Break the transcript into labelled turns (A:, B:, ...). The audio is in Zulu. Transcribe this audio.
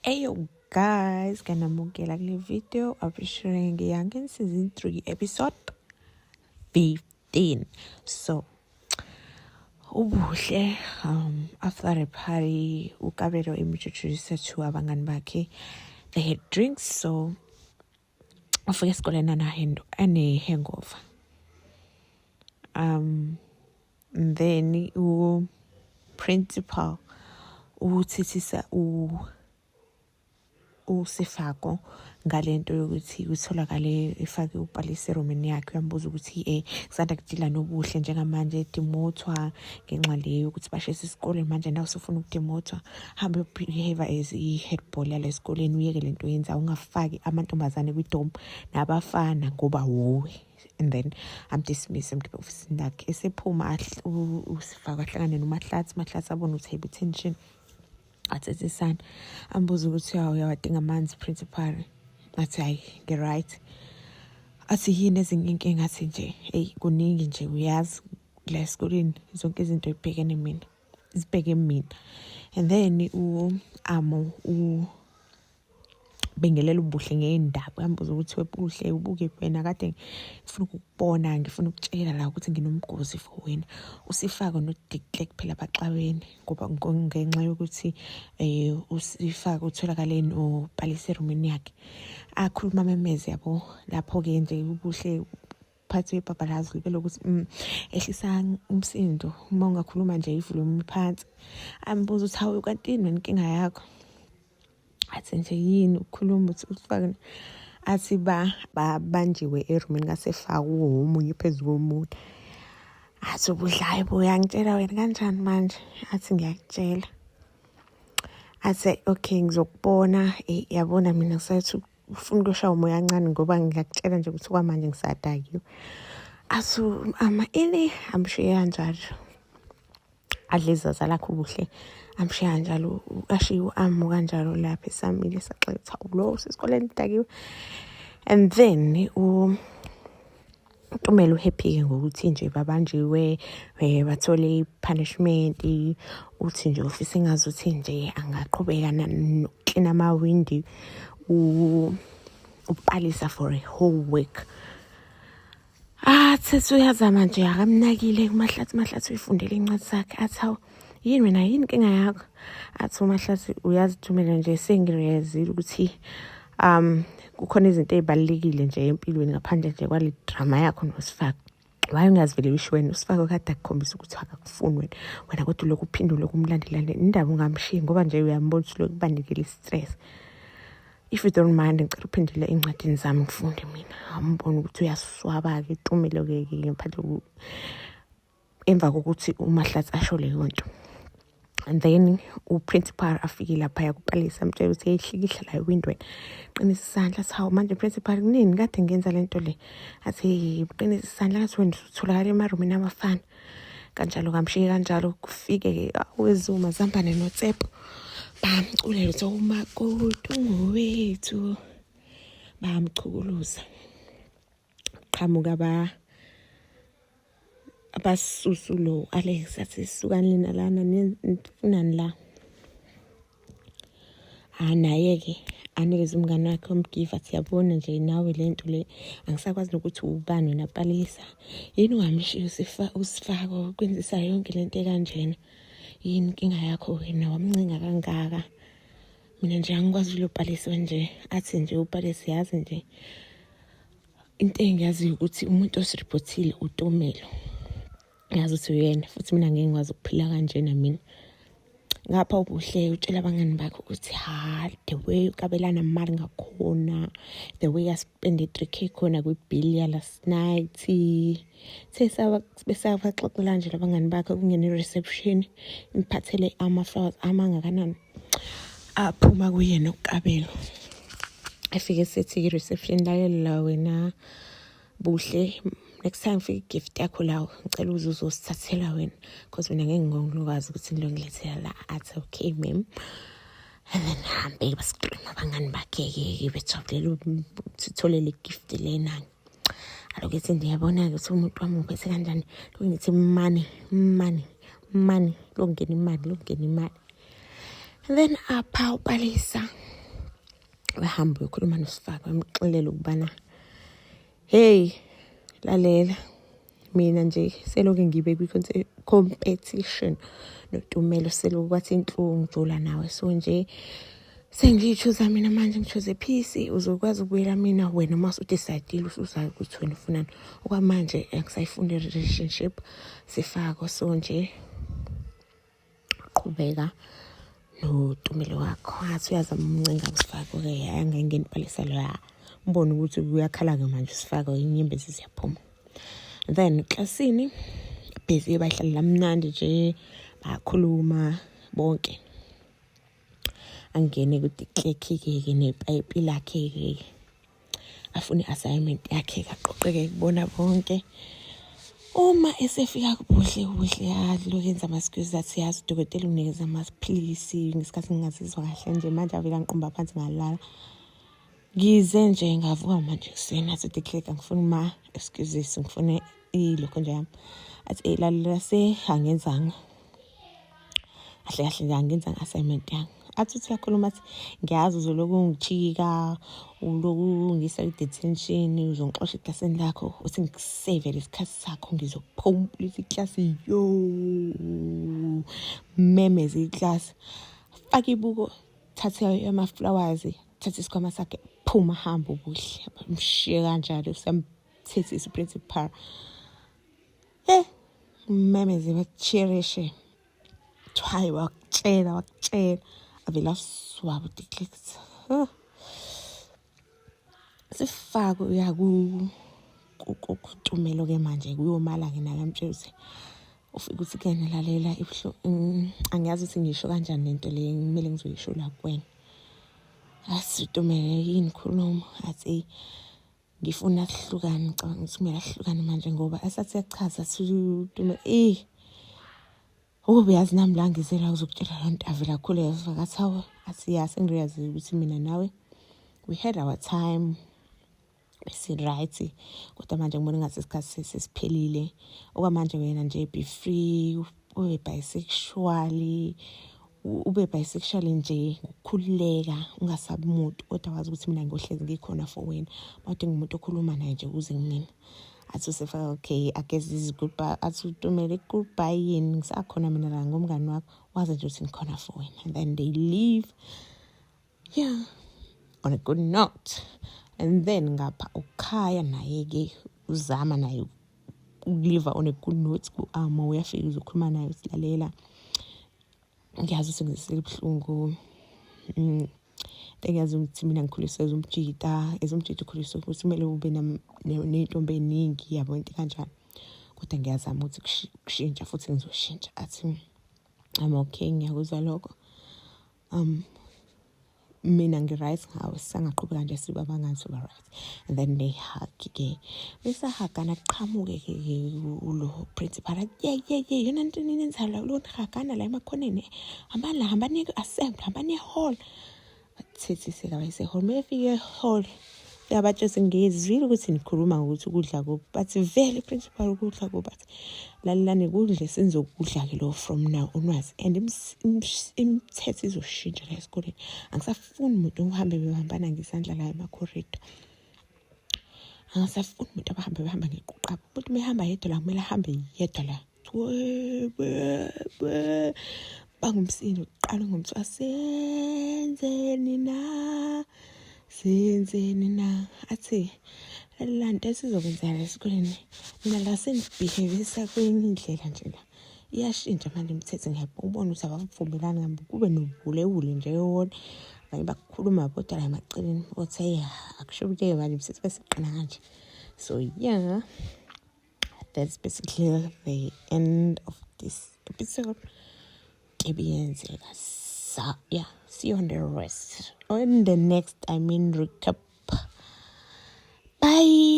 A: Eyo guys, ngiyanamukela kule video featuring Youngin season 3 episode 15. So, ubuhle after the party uKabelo introduced to abangani bakhe. They had drinks, so ufike esikoleni ane-hangover. And then u-principal uthethisa uSifako ngalento yokuthi utholakale efake uPalesa erumini yakhe. Uyambuza ukuthi kusanda kudila noBuhle njengamanje e-demote-wa ngenxa le yokuthi bashisa isikole. Manje nawe usufuna uku-demote-wa, hambe behave as i-head boy yala esikoleni, uyeke lento yenza ungafaki amantombazane kwi-dorm nabafana ngoba wuwe. And then am-dismiss, amkhiphe ofisini lakhe. Esephuma uSifako ahlangane noMahlatsi. Mahlathi abone ukuthi hayibo, tension, athethisana, ambuza ukuthi yawo uyawadinga amanzi, principal? Athi hayi, ngi-right. Athi yini ezinye inkinga? Athi nje eyi, kuningi nje, uyazi la esikoleni zonke izinto zibhekene mina, zibheke mina. And then u-amo ubingelela uBuhle ngey'ndaba, uyambuza ukuthi weBuhle, ubuke wena, kade ngifuna ukukubona, ngifuna ukutshela la ukuthi nginomgosi for wena. USifako noDick phela baxabene ngoba ngenxa yokuthi uSifako utholakale noPalesa erumini yakhe, akhuluma amemeze yabo. Lapho-ke nje uBuhle phathi webhabhalazi libe lokuthi ehlisa umsindo, uma ungakhuluma nje i-volume phansi. Ambuza ukuthi hawu, kanti yini wena inkinga yakho? Athi nje yini ukukhuluma uthi usifake, athi ba babanjiwe erumini kaSefako omunye phezu komunye. Athi uBuhle, hayi bo, uyangitshela wena kanjani manje? Athi ngiyakutshela. Athi okay, ngizokubona. Yabona mina ngisathi ufuna ukuyoshaya umoya kancane ngoba ngiyakutshela nje ukuthi kwamanje ngisadakiwe. Athi ama ini, amshiye kanjalo, adle izaza lakhe uBuhle, amshiya kanjalo, ashiye u-Amo kanjalo lapho esamile saxetha lo usesikoleni udakiwe. And then uTumelo u-happy-ke ngokuthi nje babanjiwe, bathole i-punishment. Uthi nje ufisa engazuthi nje angaqhubeka nokuklina amawindi uPalesa for a whole week. Athi uyazama nje, akamnakile kuMahlathi. Mahlathi uyifundele incwadi zakhe. Athi hawu, yini wena, yini inkinga yakho? Athi uMahlathi, uyazi Tumelo, nje sengireyazile ukuthi kukhona izinto ey'balulekile nje empilweni ngaphandle nje kwale drama yakho noSifako. Why ungazivele usho wena uSifako kade akukhombisa ukuthi akakufuni wena, wena kodwa ulokhu uphinde ulokhu umlandelane indaba, ungamshiyi ngoba nje uyambona ukuthi lokhu kubanikela i-stress. If you don't mind, ngicela uphendule ey'ncwadini zami ngifunde mina. Ambona ukuthi uyaswaba-ke Tumelo-ke ke ngaphandle emva kokuthi uMahlatsi asho leyo nto. And then u-principal afike laphaya kuPalesa, amtshela ukuthi eyihlikihla la ewindweni, qinisa isandla. Athi hawu, manje principal, kunini kade ngenza le nto le? Athi qinisa isandla. Athi wena utholakala emarumini abafana kanjalo, kamshiye kanjalo. Kufike-ke awezuma zambane noTsepo, bamculela ukuthi umakoti ungowethu, bamchukuluza, qhamuka ba abasusu lo Alex, athi sukani lina lana, nifunani la? Ah, naye-ke anikeze umngane wakhe umgiva, athi yabona nje nawe le nto le, angisakwazi nokuthi ubani wena Palisa. Yini ungamshiya uSifako kwenzisa yonke lento ekanjena? Yini inkinga yakho wena, wamncenga kangaka? Mina nje angikwazi lo Palisa nje. Athi nje uPalisa, yazi nje into engiyaziyo ukuthi umuntu osiripotile uTomelo, ngiyazi ukuthi uyena, futhi mina ngeke ngikwazi ukuphila kanjena mina. Ngapha uBuhle utshela abangani bakhe ukuthi ha, the way ukabelana imali ngakhona, the way a-spende 3K khona kwi-bill ya last night. Besabaxoxela nje labangani bakhe, kungene i-reception imphathele ama-flowers amangakanani aphuma kuyena uKabelo. Afike sethi i-reception, lalela wena Buhle, next time fika i-gift yakho la, ngicela uze uzosithathela wena because mina ngeke ngikwazi ukuthi ngilongilethela la. Athi okay ma'am, and then hambe ba-scream abangani bakhe-ke bejabulela ukuthi uthole le gift lena. Aloku ethi ndiyabona-ke ukuthi umuntu wami ngiphethe kanjani, lokhu ngithi money, money, money, lokungena imali, lokungena imali. And then apha uPalesa Bahambe uyokhuluma noSifako, bamxelele ukubana hey, lalela mina nje selokhu ngibe kwi-competition noTumelo, selokhu kwathi inhlungu ngijola nawe, so nje sengiyi-choose mina manje, ngi-choose peace. Uzokwazi ukubuyela mina wena uma usu-decide-ile, usuzazi ukuthi wena ufunani. Okwamanje angisayifuni i-relationship, Sifako, so nje qhubeka noTumelo wakho. Ngathi uyazama umncenga uSifako-ke, angangeni palisa loya, mbone ukuthi uyakhala-ke manje uSifako, inyembezi ziyaphuma. Then eklasini busy bahlalela mnandi nje, bayakhuluma bonke. Angene ku-De Klerk-ke nepayipi lakhe-ke, afune i-assignment yakhe, kaqoqeke kubona bonke. Uma esefika kuBuhle, uBuhle alokhu enza ama-excuse, athi yazi udokotela unginikeza amaphilisi ngesikhathi ngingazizwa kahle nje, manje avele angiqumba phansi ngalala, ngize nje ngavuka manje ekuseni. Athi De Klerk, angifuni ma-excuses, ngifune ilokho nje yami. Athi eyi lalela, se angenzanga kahle kahle nje, angenzanga assignment yami. Athi uthi uyakhuluma, athi ngiyazi uzoloku ungijika, uloku ungisa kwi-detention, uzongixosha eklasini lakho, uthi ngiku-save lesikhathi sakho, ngizophumpulisa iklasi yo, memeze iklasi, faka ibuko, thathe ama-flowers, thathe isikhwama sakhe, phuma, hamba. Ubuhle mshiye kanjalo, usamthethisa u-principal, memeze, bacherishe, hayi wakutshela, wakutshela, avele aswaba uDe Klerk. Sifake uya kuTumelo-ke manje, kuyomala-ke naye, amtshela ukuthi ufike ukuthi kuyena, lalela, ibuhlungu, angiyazi ukuthi ngisho kanjani lento le, kumele ngizoyisho la kuwena. Athi uTumelo, yini, khuluma. Athi ngifuna sihlukane, ngicabanga ukuthi kumele ahlukane manje, ngoba asathi yachaza, athi uTumelo, eh ukube yazi nami la ngizela uzokutshela loo nto. Avele akhuleke, athi hawu, athi ya, sengiyazi ukuthi mina nawe we had our time, besi-right, kodwa manje ngibona engathi isikhathi sesiphelile. Okwamanje wena nje be free, ube bisexual, ube bisexual nje ngokukhululeka, ungasabi umuntu, kodwa wazi ukuthi mina ngiyohlezi ngikhona for wena, mawudinga umuntu okhuluma naye nje kuze kumina. Athi usefaka, okay, I guess this is goodbye. Athi uTumelo, goodbye yini, ngisakhona mina la ngomngani wakho, wazi nje ukuthi ngikhona for wena. And then they leave, yeah, on a good note. And then ngapha uKhaya naye-ke uzama naye uku-leave on a good note ku-Amo. Uyafika uzokhuluma naye, usilalela, ngiyazi ukuthi ngizisele buhlungu, ngiyazi ukuthi mina ngikhuliswe ezumjita, ezumjita ukhuliswe ukuthi kumele ube ney'ntombi ey'ningi, yabo, into kanjalo, kodwa ngiyazama ukuthi kushintsha futhi ngizoshintsha. Athi I'm okay, ngiyakuzwa lokho, mina ngi-right ngawe, sisangaqhubeka nje sibe abangani, soba right. And then they hug-ke, besahagana, kuqhamuke-ke ulo principal, athi ye ye ye, yona nto ninenzayo la, lo nihagana la emakhoneni, hambani la, hambani e-assembly, hambani e-hall. Bathethise-ke, abayise-hall. Uma befika e-hall, uyabatshela, ngizwile ukuthi nikhuluma ngokuthi ukudla kuphi. Bathi vele principal, ukudla kuphi? Bathi lalelani, kudle senizokudla-ke lo from now onwards, and imithetho izoshintsha la esikoleni. Angisafuni umuntu ohambe bebambana ngesandla la emakhorido, angisafuni umuntu abahambe behamba ngequqaba. Umuntu uma ehamba yedwa la, kumele ahambe yedwa la. Bangumsindo, kuqala ngomthiwa, senzeni na, senzeni na? Athi la nto esizokwenzeka esikoleni, mina la senibehave-isa kwenye indlela nje la, iyashintsha manje imithetho. Ngiyabona ukuthi abavumelani ngambe kube nobulewule nje yona, abanye bakhuluma bodwa la emaceleni, othi hey, akusho ukuthi manje imithetho bese iqina kanje. So yeah, that's basically the end of this episode ebiyenzeka. So yeah, see you on the rest, on the next, I mean, recap. Bye.